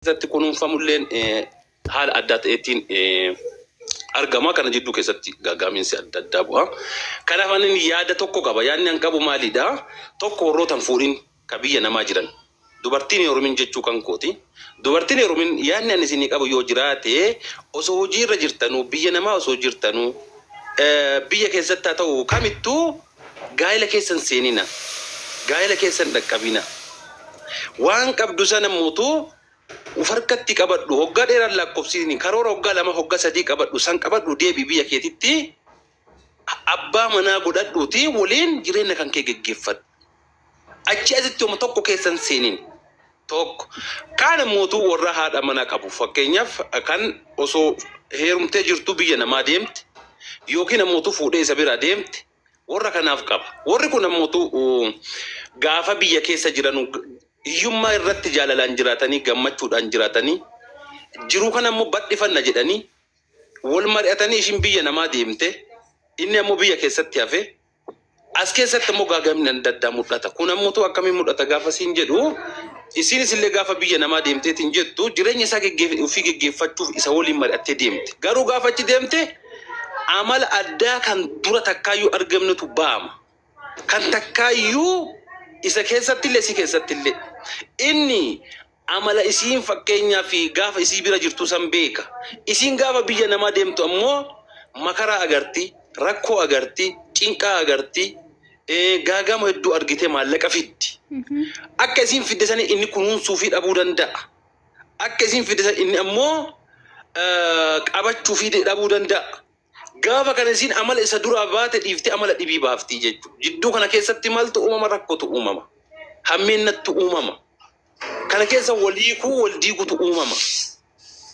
Keessatti kunuunfamulleen haala addaa ta'eetiin argama. Kana jidduu keessatti gaagaaminsi adda addaa bu'a. Kanaaf ani yaada tokko qaba. Yaadni an qabu maalidha? Tokko, warroota hin fuudhin ka biyya namaa jiran. Dubartiin heerumin jechuu kan kooti. Dubartiin heerumin, yaadni ani isinii qabu yoo jiraate, osoo hojiirra jirtanuu, biyya namaa osoo jirtanuu, biyya keessatti haa ta'u kamittuu, gaa'ela keessan seenina. Gaa'ela keessan dhaqqabina. Waan qabdu sana mootuu uf harkatti qabadhu. Hoggaa dheeraan lakkoofsisni karoora hoggaa 2, hoggaa 3 qabadhu. San qabadhu, deebi biyya keetitti abbaa manaa godhadhuuti waliin jireenya kan kee geggeeffadhu. Achi asitti homa tokko keessan seenin. Tokko. Kaan mootuu warra haadha manaa qabu. Fakkeenyaaf, kan osoo heerumtee jirtu biyya namaa deemte yookiin ammoo fuudhee isa bira deemte, warra kanaaf qaba. Warri kun ammoo gaafa biyya keessa jiran hiyyummaa irratti jaalalaan jiraatanii, gammachuudhaan jiraatanii, jiruu kana ammoo badhifanna jedhanii wal mari'atanii, ishiin biyya namaa deemte, inni ammoo biyya keessatti hafe. As keessatti immoo gaagamni adda addaa mul'ata. Kun ammoo akkamiin mul'ata gaafa siin jedhu, isinis illee gaafa biyya namaa deemteetiin jettu jireenya isaa ofii geggeeffachuuf isa waliin mari'attee deemte. Garuu gaafa achi deemte amala addaa kan dura takkaayyuu argamnetu ba'ama. Kan takkaayyuu isa keessatti illee, isii keessatti illee. Inni amala isiin fakkeenyaa fi gaafa isii bira jirtu san beeka. Isiin gaafa biyya namaa deemtu ammoo makaraa agarti, rakkoo agarti, cinqaa agarti, gaagama hedduu argitee maallaqa fiddi. Akka isiin fidde sani inni kunuunsuu fi dhabuu danda'a. Akka isiin fidde sani inni ammoo qabachuu fi dhabuu danda'a. Gaafa kana isiin amala isa duraa baate dhiiftee amala dhibii baaftii jechuudha. Jidduu kana keessatti maaltu uumama? Rakkotu uumama. Hammeennattu uumama. Kana keessa waliikuu wal diigutu uumama.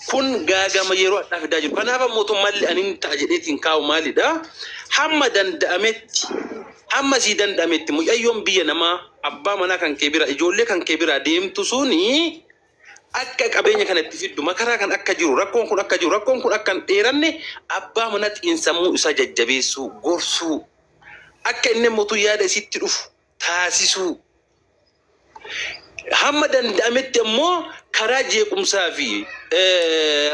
Kun gaagama yeroo addaa fidaa jiru. Kanaaf mootummaan ani ta'a jedheetiin kaa'u maalidha? Hamma danda'ametti, hamma sii danda'ametti, mucayyoon biyya namaa abbaa manaa kan kee bira, ijoollee kan kee bira deemtu suni akka qabeenya kana itti fiddu, makaraa kan akka jiru, rakkoon kun akka jiru, rakkoon kun akka hin dheeranne, abbaa manaa xiinsammuu isaa jajjabeessuu, gorsuu, akka inni mootuu yaada isitti dhufu taasisuu. Hamma danda'ametti ammoo karaa jeequmsaa fi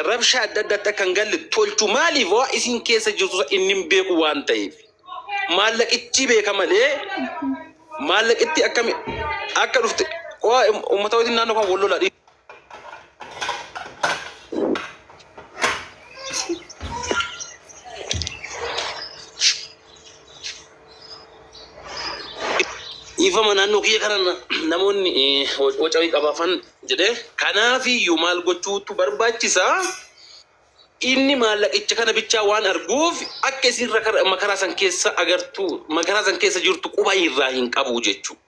rabshaa adda addaatti akka hin galle tolchu. Maaliif? Waa isin keessa jirtu inni hin beeku waan ta'eef. Maallaqichi beeka malee, maallaqitti akkami akka dhufte waa uummata wajjin naannoo kan wal lolaa. Dhiifama, naannoo kiyya kana namoonni wacawii qabaafan jedhee. Kanaafiyyuu maal gochuutu barbaachisaa? Inni maallaqicha kana bichaa waan arguuf akka isin makaraa san keessa agartu, makaraa san keessa jirtu quba irraa hin qabu jechuudha.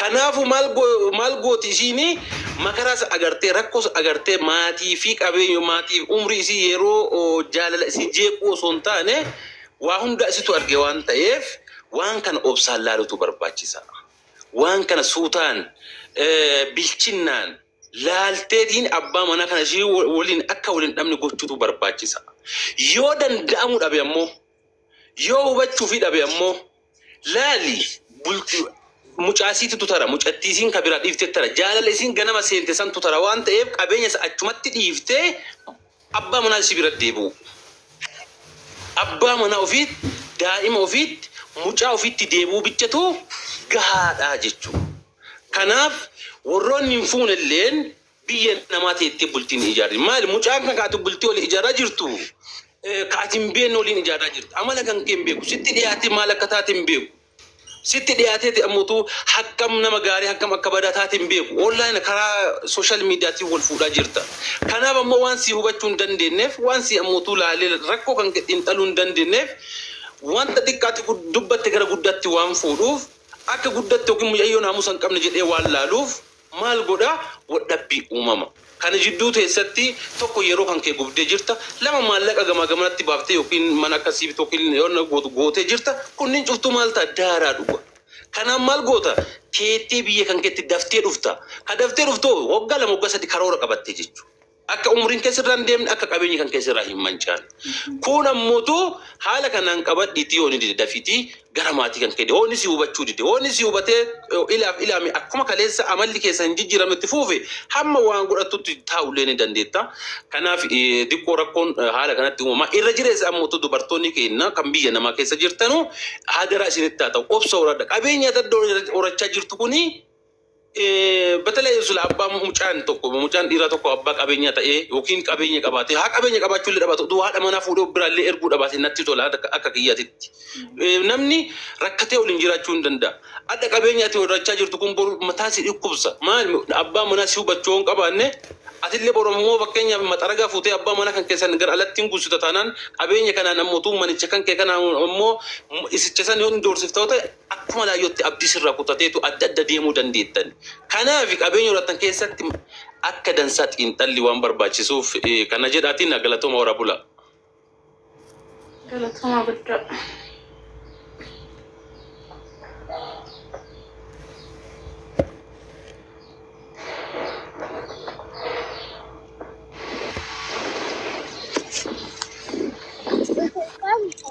Kanaafuu maal gooti? Isiin makaraa san agartee, rakkoo san agartee, maatii fi qabeenya maatii fi umrii isii yeroo jaalala isii jeequu osoo hin taane, waa hunda isitu arge waan ta'eef, waan kana obsaan laalutu barbaachisa. Waan kana suutaan, bilchinnaan laalteetiin abbaa manaa kana ishii waliin akka waliin dhabne gochuutu barbaachisa. Yoo danda'amu dhabe ammoo, yoo hubachuu fi dhabe ammoo, laali, bulti mucaasiitu tara, mucattiisiin ka biraa dhiiftee tara, jaalala isiin ganama seente santu tara waan ta'eef, qabeenya isa achumatti dhiiftee abbaa manaa isii bira deebi'u. Abbaa manaa ofiitti, daa'ima ofiitti, mucaa ofiitti deebi'uu bichatu gahaadha jechuudha. Kanaaf warroonni hin fuune illeen biyya namaa teettee bultiin hin ijaarri. Maali? Mucaan kan kaatu bultii waliin ijaaraa jirtu, kaati hin beekne waliin ijaaraa jirtu. Amala kan kee hin beeku. Sitti dhiyaatee maal akka taate hin beeku. Sitti dhiyaateeti ammoo hakkam nama gaarii, hakkam akka badaa taate hin beeku. Online karaa social mediaatiin wal fuudhaa jirta. Kanaaf ammoo waan si hubachuu hin dandeenyeef, waan si ammootu laalee rakkoo kan xiinxaluu hin dandeenyeef, wanta xiqqaatti dubbatte gara guddaatti waan fuudhuuf, akka guddatti yookiin mucayyoo naamusa hin qabne jedhee waan laaluuf, maal godhaa? Waldhabbii uumama. Kana jidduu keessatti tokko yeroo kan kee gubdee jirta, lama maallaqa gamaa gamanatti baaftee yookiin mana akkasii yookiin yoona gootu gootee jirta. Kunniin cuftuu maal ta'a? Daaraa dhuga. Kanaaf maal goota? Teettee biyya kan keetti daftee dhufta. Ka daftee dhuftu waggaa 2, waggaa 3 karoora qabattee jechuudha. Akka umriin keessa irraa hin deemne, akka qabeenyi kan keessa irraa hin mancaan. Kun ammoo haala kanaan qabadhiitii yoo ni dide, dafiitii gara maatii kan kee, hooni si hubachuu dide, hooni si hubatee ilaaf ilaame akkuma kaleessa amalli keessa hin jijjiirametti fuufe, hamma waan godhatutti taa'ullee ni dandeetta. Kanaaf xiqqoo rakkoon haala kanatti uumama. Irra jireessa ammoo dubartoonni keenya kan biyya namaa keessa jirtanu, hadaraa isinitti haa ta'u, obsa horadha. Qabeenya adda horachaa jirtu kuni, በተለይ ስለ abbaa mucaan tokko, mucaan dhiiraa tokko abbaa qabeenyaa ta'ee yookiin qabeenya qabaate, haa qabeenya qabaachuu illee dhabaatu, utuu haadha manaa fuudhee biraallee erguu dhabaate natti tola akka kiyyaatitti. Namni rakkatee waliin jiraachuu hin danda'a. Adda qabeenya ati horachaa jirtu kun boru mataa si dhukkubsa. Maal, abbaa manaa si hubachuu hin qabaanne, atillee boru ammoo fakkeenyaaf maxaragaa fuutee abbaa manaa kan keessan gara alatti hin guursita taanaan, qabeenya kanaan ammoo manicha kan kee kanaan ammoo isicha san yoo hin doorsifta ta'e, akkuma laayyootti abdii sirraa kutateetu adda adda deemuu dandeettan. Kanaaf qabeenya horatan keessatti akka dansaa xiinxalli waan barbaachisuuf kana jedhaatiin galatooma, hora bula. Galatooma guddaa.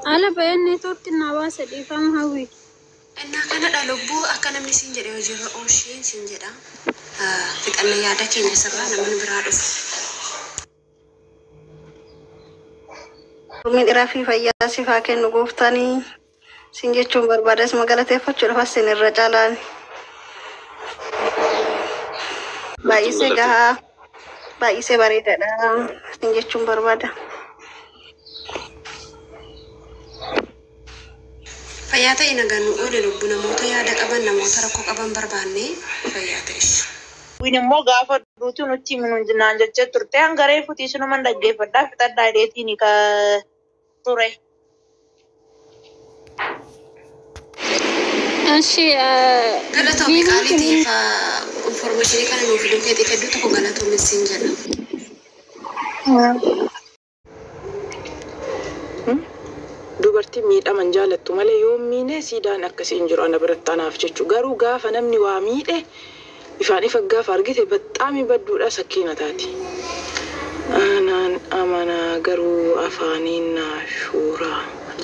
Ala bayan neetwoorkiin na baasa, dhiifama hawwi. Innaa kanadha lubbuu, akka namni siin jedhe hojiirra oolsheen siin jedha. Fixanna yaada keenya sirraa namni biraa dhufu. Umrii dheeraa fi fayyaa siif haa kennu gooftaanii sin jechuun barbaada. Isuma galateeffachuudhaaf asin irra caalaan. Baay'isee gahaa, baay'isee bareedaadha sin jechuun barbaada. Fayyaa ta'e, nagaan nu oole lubbuu, namoota yaada qaban, namoota rakkoo qaban barbaanne, fayyaa ta'e. Win immoo gaafa duutu nutti himu naan jechaa turte, hangaree futii sunuman dhaggeeffadhaa fixadhaa dheetiin ka ture. Eshi. Galatoomi qaaliitiif, information kana nuuf fiduu keetiif hedduu tokko galatoomi siin jedha. Dubartiin miidhaman jaalattu malee yoo miine siidaan akkasii hin jiru ana biratti anaaf jechuudha. Garuu gaafa namni waa miidhe ifaan ifa gaafa argite baxxaami badduudha, sakkiina taati. Anaan amanaa garuu afaaniin na shuura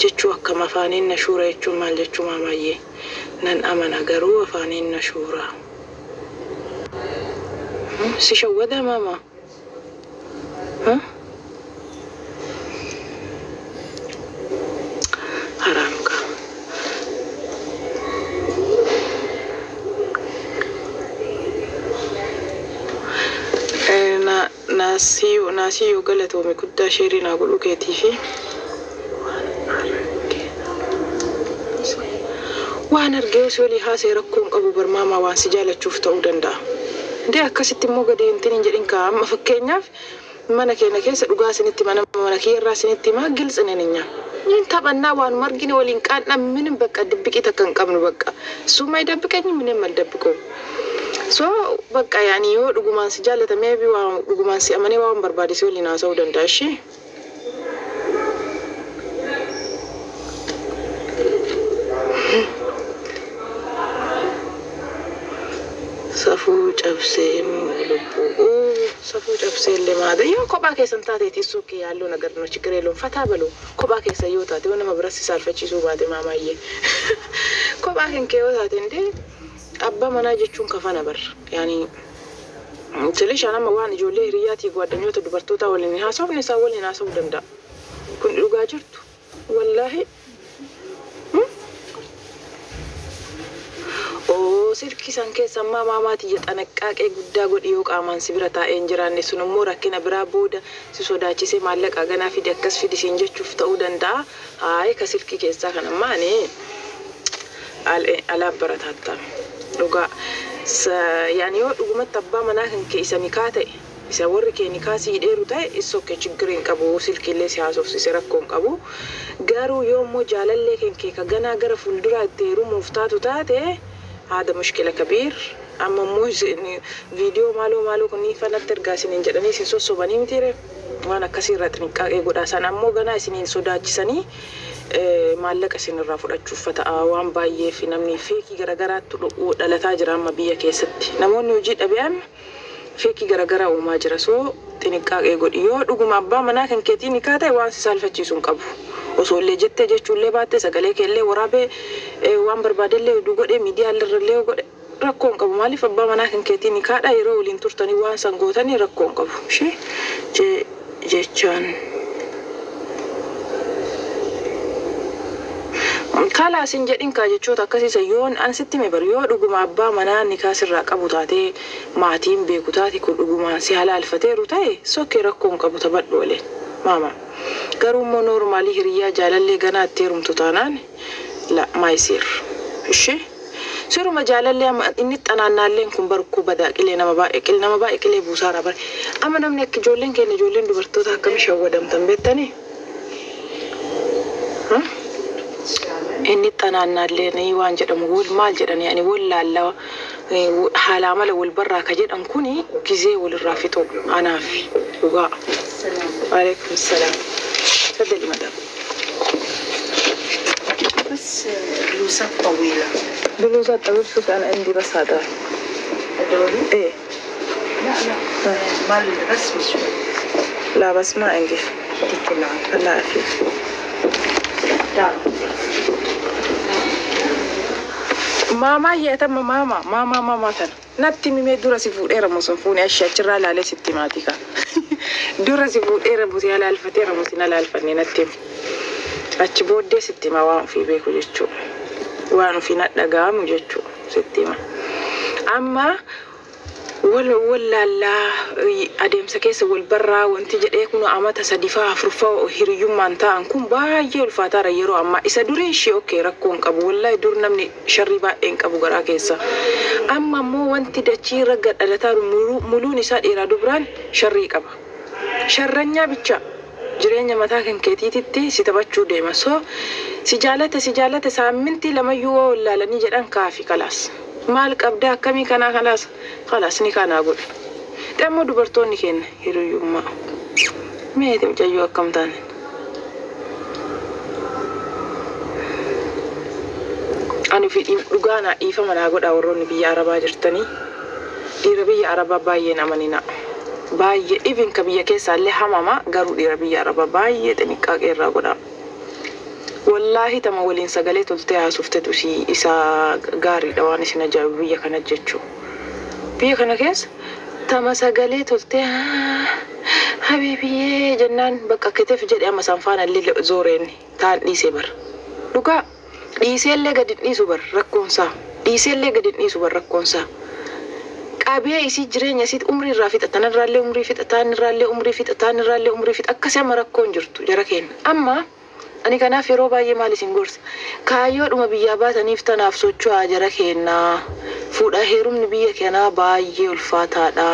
jechuu, akkam afaaniin na shuura jechuun maal jechuu maamaayyee? Nan amana garuu afaaniin na shuura. Si shawwada maama? Haraam kaa. Naasiyuu, galatoomi guddaa share naa godhuu keetii fi waan argee si walii haasee rakkoo hin qabu barmaamaa, waan si jaalachuuf ta'uu danda'a. Ndee akkasitti immoo gadi hintin hin jedhin kaa. Amma fakkeenyaaf mana keenya keessa, dhugaa isinitti, mana kiyyarraa isinitti himaa, giltsi ነን እኛ። ይህን taphannaa, waanuma argine waliin qaadhaa, ምንም በቃ ድብቂት akka hin qabnu, በቃ እሱም አይደብቀኝም ምንም አልደብቀውም። So በቃ yaani yoo dhugumaan si jaallata, maybe waan dhugumaan si amanee waan barbaade si waliin haasa'uu danda'a ishee. Safuu cabsee lubbuu, safuu cabsee illee maada yoo kophaa keessan taateeti suuqii yaalloo ነገር ነው፣ ችግር የለውም፣ ፈታ በሉ። Kophaa keessa yoo taate, yoo nama biratti saalfachiisuu baate, maamaayyee, kophaa kan kee yoo taate, indee abbaa manaa jechuun kafana bar yaani ትልሽ anama waan ijoollee hiriyyaatii ጓደኞota dubartoota waliin haasofne isaan waliin haasa'uu danda'a. Kun dhugaa jirtu wallaahi. Oo, silkii san keessa ammaa maamaatii xanaqqaaqee guddaa godhi. Yoo qaamaan si bira taa'ee hin jiraanne, sun immoo rakkina biraa booda si sodaachisee maallaqa ganaa fidi, akkas fidi siin jechuuf ta'uu danda'a. Hayi, ka silkii keessaa kan ammaa ani alaa barataattaa dhugaa. Yaani yoo dhugumatti abbaa manaa kan kee isa nikaa ta'e, isa warri kee nikaa sii dheeru ta'e, isa okay, ችግር hin qabu, silkiillee si haasofsiise rakkoo hin qabu. Garuu yoo immoo jaalallee kan kee ka ganaa gara fuulduraa itti heerumuuf taatu taate, haada mushkila kabiir. Amma immoo viidiyoo maaloo maaloo kunii fanatti ergaa isiniin jedhanii isin sossobanii mitiire, waan akkasii irraa xinqaaqee godhaa. Sana ammoo ganaa isiniin sodaachisanii maallaqa isinirraa fudhachuuf ta'a. Waan baay'ee fi namni fake garagaraatti dhalataa jira amma biyya keessatti. Namoonni hojii dhabe amma Feekii garaagaraa uumaa jira. Soo xiniqqaaqee godhi. Yoo dhuguma abbaa manaa kan keetii nikaa ta'e waan si saalfachiisu hin qabu. Osoo illee jettee jechuullee baatte sagalee keellee waraabee waan barbaadellee oduu godhee miidiyaa irrallee godhe rakkoo hin qabu. Maaliif abbaa manaa kan keetii nikaadha yeroo waliin turtanii waan san gootanii rakkoo hin qabu. Ishee jechaan. Kalaas hin jedhin kaa jechoota akkasiisa yoon an sitti hime bar yoo dhuguma abbaa manaa nikaa sirraa qabu taatee maatiin beeku taate kun dhugumaan si halaalfateeru ta'e sokkee rakkoo hin qabu taphadhu waliin maama. Garuu immoo noormaalii hiriyaa jaalallee ganaa itti heerumtu taanaan la maayisiir. Ishee siruma jaalallee amma inni xanaannaalleen kun barkuu badaa qilee nama baay'ee qilee nama baay'ee qilee buusaara bare. Amma namni akka ijoolleen keenya ijoolleen dubartoota akkami shawwadamtan beektanii? Inni xanaannaallee waan jedhamu wal maal jedhani ani wal laallawa haala amala wal barraa ka jedhan kuni gizee walirraa fixu anaaf dhugaa. Waalaikum salaam. Tafadhali madam. بس بلوزات طويلة. بلوزات طويل شوف أنا عندي بس هذا. هدول؟ إيه. لا لا مال رسمي شوي. لا بس ما عندي. يعطيك العافية. الله يعافيك. تعال. Maamaa yeetama maama maamaa maamaa tana natti mimee dura si fuudheera musun fuune ashee achirraa laalee sitti maatii ka dura si fuudheera musi alaalfateera musi na laalfanne natti himi achi booddee sitti hima waan ofii beeku jechuu waan ofii na dhaga'amu jechuu sitti hima amma wal wallaallaa adeemsa keessa wal barraa wanti jedhee kun amata sadifaa afurfaa hiriyyummaan ta'an kun baay'ee ulfaataadha yeroo ammaa isa durii ishee okkee rakkoo hin qabu wallahi dur namni sharrii baay'ee hin qabu garaa keessa amma ammoo wanti dachii irra gad dhalataa muluun isaa dheeraa dubraan sharrii qaba sharranyaa bicha jireenya mataa kan keetiititti si taphachuu deema soo si jaalate si jaalate saammintii lamayyuu waa wallaalanii jedhan kaafi kalaas. Maal qabda akkamii kanaa kalaas kalaas ni kanaa godhe. Dammoo dubartoonni keenya hiriyyummaa. Meeti mucayyoo akkam taane. Ani fi dhugaa naa dhiifama naa godhaa warroonni biyya Arabaa jirtanii. Dhiira biyya Arabaa baay'een amanina. Baay'ee even ka biyya keessaallee hamama garuu dhiira biyya Arabaa baay'ee xiniqqaaqee irraa godhaa. Wallaahi tama waliin sagalee toltee haasoftetu si isa gaariidha waan isin ajaa'ibu biyya kana jechuu. Biyya kana keessa tama sagalee toltee habiibiyyee jennaan bakka keteef jedhe amma isaan faana illee zooreen taan dhiisee bara. Dhugaa dhiisee illee gadi dhiisu bara rakkoonsaa. Dhiisee illee gadi dhiisu bara rakkoonsaa. Qabee isii jireenya isiit umrii irraa fixa tanarraallee umrii fixa taanirraallee umrii fixa taanirraallee umrii fixa akkasii amma rakkoon jirtu jara keenya. Amma ani kanaaf yeroo baay'ee maal isin gorsa kaayyoodhuma biyyaa baataniif tanaaf socho'aa jara keenyaa fuudha heerumni biyya keenyaa baay'ee ulfaataadha.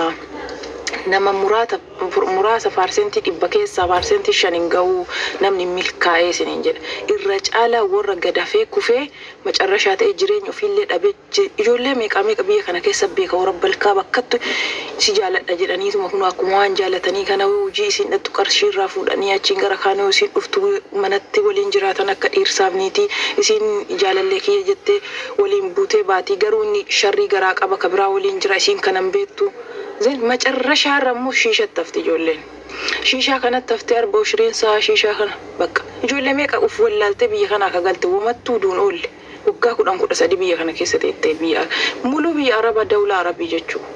Nama muraasa paarsentii 100 keessaa paarsentii 5 hin ga'u namni milkaa'ee isiniin jedha. Irra caalaa warra gadafee kufee macarrashaa ta'e jireenya ofiillee dhabee ijoollee meeqa meeqa biyya kana keessa beeka warra balkaa bakkattu si jaaladha jedhaniituma kun akkuma waan jaalatanii kana hojii isin dhattu qarshii irraa fuudhanii achiin gara kaanoo isin dhuftu manatti waliin jiraatan akka dhiirsaaf niitii isin jaalallee kiyya jettee waliin buutee baatii garuu inni sharrii garaa qaba ka biraa waliin jira isin kanan beektu. Zin macarrashaa irra immoo shiishatti hafti ijoolleen. Shiishaa kanatti haftee arba ushiriin sa'a shiishaa kana bakka. Ijoollee meeqa uf wallaaltee biyya kanaa ka galte womattuu duun oolle. Waggaa 10 13 biyya kana keessa teettee biyya muluu biyya Arabaa dawla Arabii jechuudha.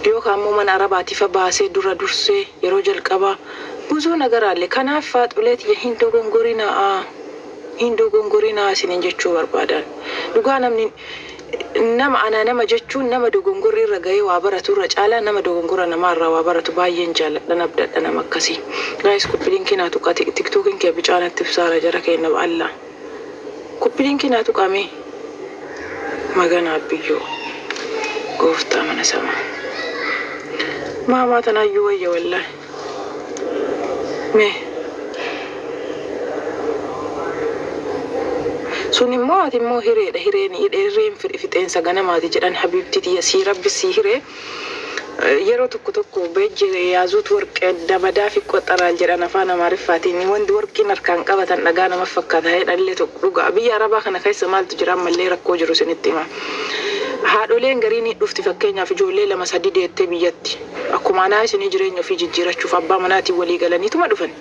Yookaan immoo mana Arabaatiifa baasee dura dursee yeroo jalqabaa buzuu nagaraalle kanaaf faaxulee tiyya hin dogongorinaa hin dogongorinaa isiniin jechuu barbaadan. Dhugaa namni nama ana nama jechuun nama dogongorri irra ga'ee waa baratu irra caalaa nama dogongora namaa irraa waa baratu baay'een jaalladha nabdadha nama akkasii. Gaayis koppiliinkii naa tuqaa tiktookiin kee bicaanatti ibsaara jara keenya ba'allaa. Koppiliinkii naa tuqamee maganaa biyyoo gooftaa mana samaa. Maamaa tanaayyuu wayya wallaahi. Mee. Sun immoo ati immoo hireedha hireen hireen fixeensa ganamaati jedhan habiibti tiyya sii rabbi sii hiree yeroo tokko tokko beejje yaazuut warqee dabadaa fi qoxaraal jedhan afaan amaariffaatiin wanti warqiin harkaan qabatan dhagaa nama fakkaata jedhanillee tokko dhugaa biyya arabaa kana keessa maaltu jira ammallee rakkoo jiru isinitti hima. Haadholeen gariin ni dhufti, fakkeenyaaf ijoollee lama sadi deettee biyyatti. Akkuma anaa isinii jireenya ofii jijjiirachuuf abbaa manaatiin walii galaniituma dhufan.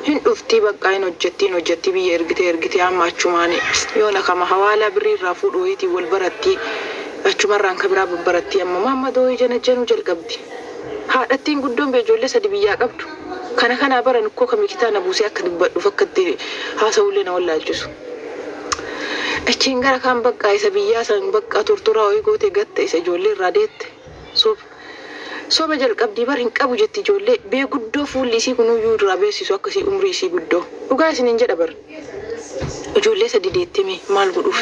Hin dhuftii, bakka hin hojjettii, hin hojjettii, biyya ergitee ergitee amma achumaan yoona kama hawaalaa birrii irraa fuudhu wayiitiin wal barattii, achumarraan ka biraa babbarattii, amma maammadoo ija januu jalqabdi. Haadhattiin guddoon bee ijoollee sadi biyyaa qabdu. Kana kanaa baran ukkoo kamii kitaana buusee akka dubbadhuuf akka itti haasa'ullee na wallaalchisu. Achiin gara kaan bakka isa biyyaa san bakka tortoraa wayii gootee gatte, isa ijoollee irraa deette. Soba. Soba jalqabdii bar, hin qabu jetti ijoollee bee guddoo, fuulli isii kunuyyuu irraa beeksisu akkasii umrii isii guddoo. Dhugaa isiniin jedha bar. Ijoollee sadi deettee mee maal godhuuf?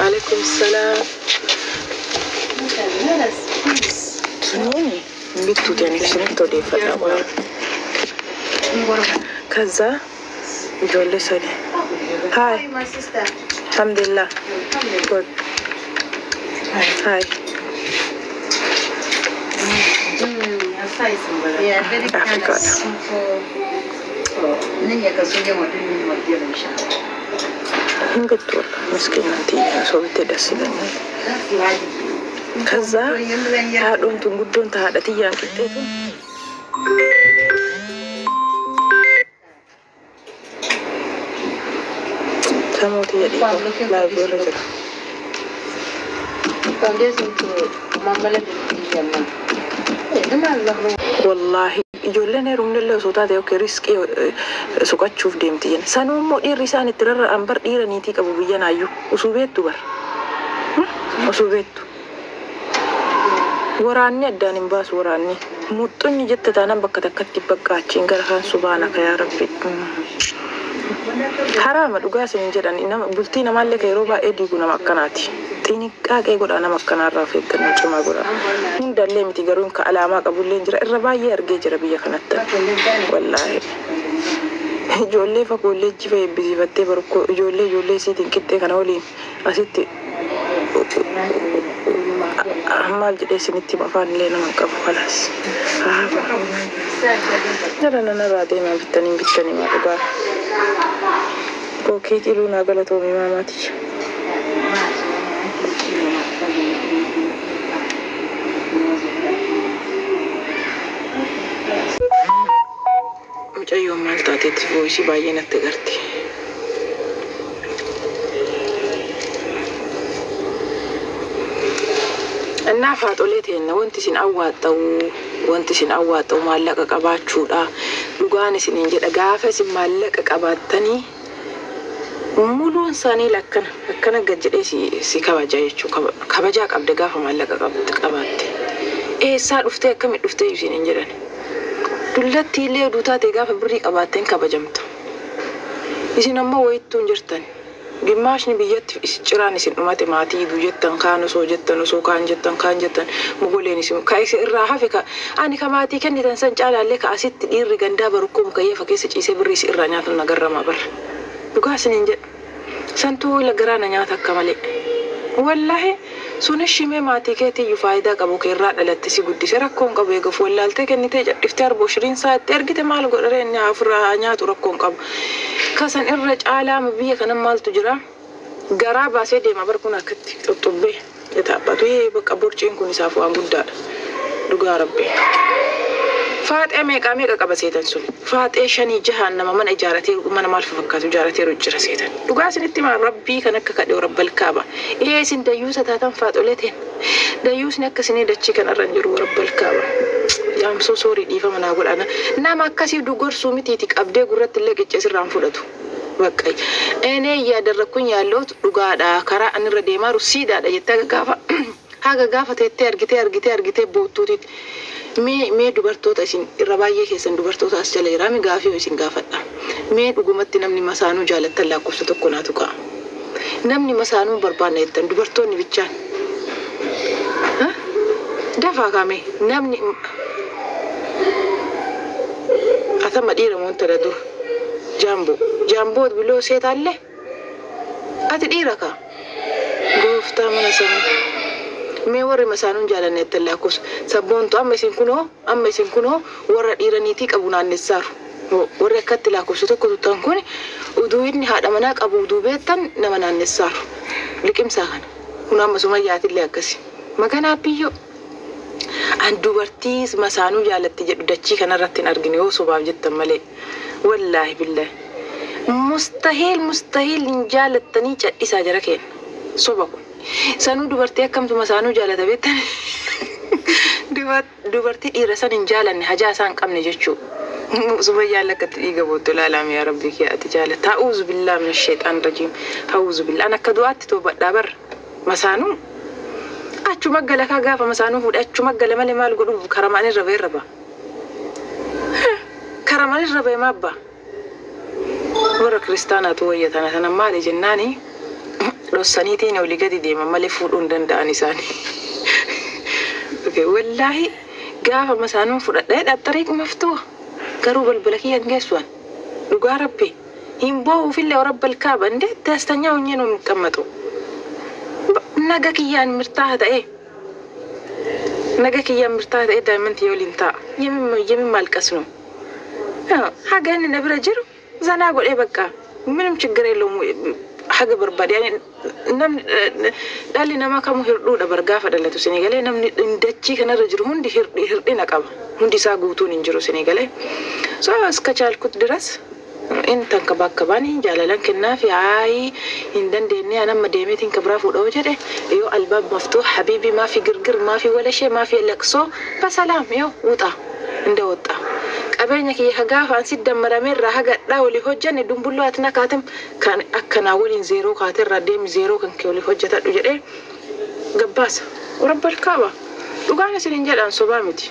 Alaikum salaam. Suniini bittuuti ani isinitti odeeffadha waan. ከዛ ijoollee sadi. Hi. My sister. Alhamdulillah. Good. Hi. Yeah, very kind of Africa. simple. Hin bittu wallah miskiinatti osoo bittee dassilanii. ከዛ haadhoon tun guddoon ta haadha tiyyaan qixxee tun. Sammuu tiyya dhiiba live irra jira. Wallaahi ijoolleen heerumnillee osoo taate yookiin riskii suqachuuf deemti jenna. Sanuu immoo dhiirri isaan itti rarra'an bar dhiira niitii qabu biyya naayyuu osoo beektu bar. Osoo beektu. Waraanni addaan hin baasu waraanni. Muxxunni jette taanaan bakka takkatti bakka achiin gara kaan subhaanaka yaa rabbi. Haraama, dhugaa isin jedhan, nama bultii namaallee kan yeroo baay'ee diigu nama akkanaati. Xiniqqaaqee godhaa, nama akkanaarraa of eeggannoo cimaa godhaa. Hundallee miti garuu ka alaamaa qabullee jira, irra baay'ee argee jira biyya kanatti. Wallaahi. Ijoollee fa kolleejjii fa eebbisiifattee barukkoo ijoollee isiitiin qixxee kana waliin asitti maal jedhee isinitti hima, afaan illee nama hin qabu kalaas. Jala nanarraa deemaa, bittanii bittanii maa dhugaa. Kookii xiluu naa galatoomii maamaati. Mucayyoon maal taateetti voice baay'ee natti agarti. Innaaf haadholee teenna, wanti isin awwaaxa'u maallaqa qabaachuudha. Dhugaan isiniin jedha, gaafa isin maallaqa qabaattanii muluun isaanii lakkana akkana gad jedhee si kabaja jechuudha. Kabajaa qabda gaafa maallaqa qabaatte. Eessaa dhuftee, akkamitti dhuftee isiniin jedhan. Dullatti illee oduu taate gaafa birrii qabaatteen kabajamta. Isin ammoo wayittuu hin jirtan. Gimmaashni biyyatti ciraan isin dhumate, maatii iduu jettan, kaan osoo jettan, osoo kaan jettan, kaan jettan, mogoleen isin ka isin irraa hafe, ka ani ka maatii kennitan san caalaallee ka asitti dhiirri gandaa barukkoo mukayyeefa keessa ciisee birrii isin irraa nyaatan nagarramaa barra. Dhugaa isiniin jedha. Santuu garaa na nyaata akka malee. Wallaahi sunis shimee maatii keetiyyuu faayidaa qabu kee irraa dhalatte si guddise rakkoon qabu, eegafu wallaaltee kennitee cadhiftee arboo shiriin isaa itti ergite, maal godharee inni ofirraa haa nyaatu, rakkoon qabu. Kasan irra caalaa biyya kana maaltu jira? Garaa baasee deema bar kun akkatti xuxubbee yetaabbatu bakka borciin kun isaaf waan guddaadha. Dhugaa rabbi. Faaxee meeqaa meeqa qaba seetan sun? Faaxee shanii jahaan nama mana ijaaratee, mana maal fakkaatu ijaarateeru jira seetan. Dhugaa isinitti himaa, rabbii kan akka kadhee rabbal kaaba. Ee isin dayyuusa taatan, faaxolee teen. Dayyuusni akka isinii dachii kanarra hin jiru, rabbal kaaba. Yaamsoo soorii, dhiifama naa godhana. Nama akkasii dugorsuu mitiiti, qabdee gurratti illee qiccee sirraan fudhatu. Bakka እኔ እያደረግኩኝ ያለሁት dhugaadha, karaa ani irra deemaa jiru siidaadha jettee haga gaafa haga gaafa teettee argitee argitee argitee boottuutitti. Mee dubartoota, isin irra baay'ee keessan dubartoota as jala jira, mi gaafii isin gaafadha. Mee dhugumatti namni masaanuu jaalattan lakkoofsa tokko naatu ka'a. Namni masaanuu barbaanna jettan dubartoonni bichaan. Dafaa kaame namni atama dhiira moontala dura. Jaamboo jaamboo biloo seetaallee ati dhiira kaa gooftaa mana samii. Mee warri masaanuun jaalanne jettan lakkoofsa sabboontu, amma isin kunoo warra dhiiraniitii qabu naannessaaru. Warri akkatti lakkoofsa tokko tuttan kun uduu inni haadha manaa qabu uduu beektan nama naannessaaru. Liqimsaa kana. Kun amma Sumayyaatillee akkasi. Maganaa biyyoo. An dubartii masaanuu jaalatti jedhu dachii kanarratti hin argine yoo sobaaf jettan malee. Wallaahi billaahi. Mustahiil mustahiil hin jaalattanii cadhisaa jara keenya. Soba kun. Sanuu dubartii akkamtu masaanuu jaalata beektan? Dubartii dhiira san hin jaalanne, hajaa isaa hin qabne jechuudha. Sumayyaan lakkatti dhiiga boottu ilaalame, yaa rabbii kee ati jaalata. A'uuzu billaa min sheexaan rajiim. A'uuzu billaa. An akka du'aatti toobadhaa barra. Masaanuu achuma gala kaa, gaafa masaanuu fuudhe achuma gala malee maal godhuuf karamaan irra ba'e irra ba'a. Karamaan irra ba'e maabba. Warra kiristaanaatu wayya tana tana maali jennaani dhossaniitiin olii gadi deeman malee fuudhuu hin danda'an isaanii. Okay, wallaahi gaafa masaanuun fudhadhee xaxxariiq maftuu garuu balbala kiyya hin geessuan, dhugaa rabbi hin boo'uufillee rabbal kaaba እንዴ ደስተኛ ሆኜ ነው የሚቀመጠው። Naga kiyyaan mirtaa ta'e, naga kiyyaan mirtaa ta'e, daa'imman tiyya waliin taa'a. የምን ማልቀስ ነው? Haga inni na bira jiru zanaa godhee bakka ምንም ችግር የለውም። Haga barbaade yani namni, dhalli namaa kamuu hirdhuudha bar gaafa dhalatu isinii galee. Namni dachii kanarra jiru hundi hirdhina qaba, hundi isaa guutuun hin jiru isinii galee. So እስከቻልኩት ድረስ in jaalalan kennaafi haayi hin dandeenye an amma deemeetiin ka biraa fuudhoo jedhe yoo الباب مفتوح حبيبي, مافي ግርግር, مافي ولا شيء, مافي ለቅሶ, በሰላም yoo ውጣ እንደወጣ qabeenya kiyya ka gaafa an si dammaramee irraa hagadhaa walii hojjanne dumbulloo ati nakaatim kan akkanaa waliin zeeroo kaateerraa deemi, zeeroo kan kee walii hojjetadhu jedhee gabbaasa. Rabbal kaaba, dhugaan isin hin jedhan sobaa miti.